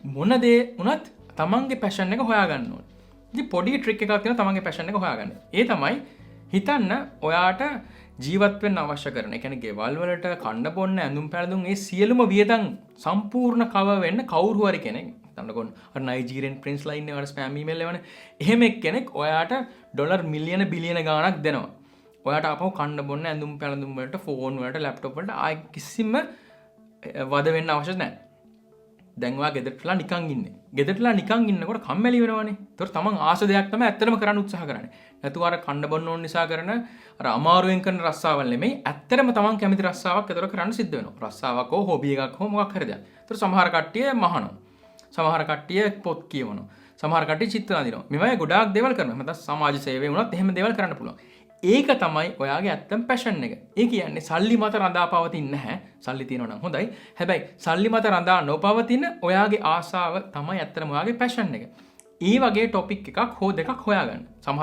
මොන දේ වුණත් තමන්ගේ පැෂන් එක හොයාගන්න ඕනේ. ඉතින් පොඩි ට්‍රික් එකක් තියෙනවා තමන්ගේ පැෂන් එක හොයාගන්න. ඒ තමයි හිතන්න ඔයාට ජීවත් වෙන්න අවශ්‍ය කරන, ඒ කියන්නේ ගෙවල් වලට කන්න බොන්න ඇඳුම් පැළඳුම් ඒ සියලුම වියදම් සම්පූර්ණ කවර් වෙන්න කවුරු හරි කෙනෙක්, හිතන්නකෝ අර නයිජීරියන් ප්‍රින්ස්ලා ඉන්නේ ඔයාලට ස්පෑම් ඊමේල් එවන. එහෙම එක්කෙනෙක් ඔයාට ඩොලර් මිලියන බිලියන ගාණක් දෙනවා. ඔයාට ආපහු කන්න බොන්න ඇඳුම් පැළඳුම් වලට, ෆෝන් වලට, ලැප්ටොප් වලට ආයෙ කිසිම වද වෙන්න අවශ්‍ය නැහැ. දැන් ඔයා ගෙදරටලා නිකන් ඉන්නේ. ගෙදරටලා නිකන් ඉන්නකොට කම්මැලි වෙනවනේ. ඒතකොට තමන් ආස දෙයක් තමයි ඇත්තටම කරන්න උත්සාහ කරන්නේ. නැතුව අර කන්න බොන්න ඕන නිසා කරන අර අමාරුවෙන් කරන රස්සාවල් නෙමෙයි. ඇත්තටම තමන් කැමති රස්සාවක් ඒතකොට කරන්න සිද්ධ වෙනවා. රස්සාවක් හෝ හොබි එකක් හෝ මොකක් හරි දෙයක්. ඒතකොට සමහර කට්ටිය මහනවා. සමහර කට්ටිය පොත් කියවනවා. සමහර කට්ටිය චිත්‍ර අඳිනවා. මේ වගේ ගොඩාක් දේවල් කරනවා. නැත්නම් සමාජ සේවය වුණත් එහෙම දේවල් කරන්න පුළුවන්. ඒක තමයි ඔයාගේ ඇත්තම පැෂන් එක. ඒ කියන්නේ සල්ලි මත රඳා පවතින්නේ නැහැ. සල්ලි තියෙනවා නම් හොඳයි. හැබැයි සල්ලි මත රඳා නොපවතින ඔයාගේ ආසාව තමයි ඇත්තටම ඔයාගේ පැෂන් එක. ඒ වගේ ටොපික් එකක් හෝ දෙකක් හොයාගන්න. සමහර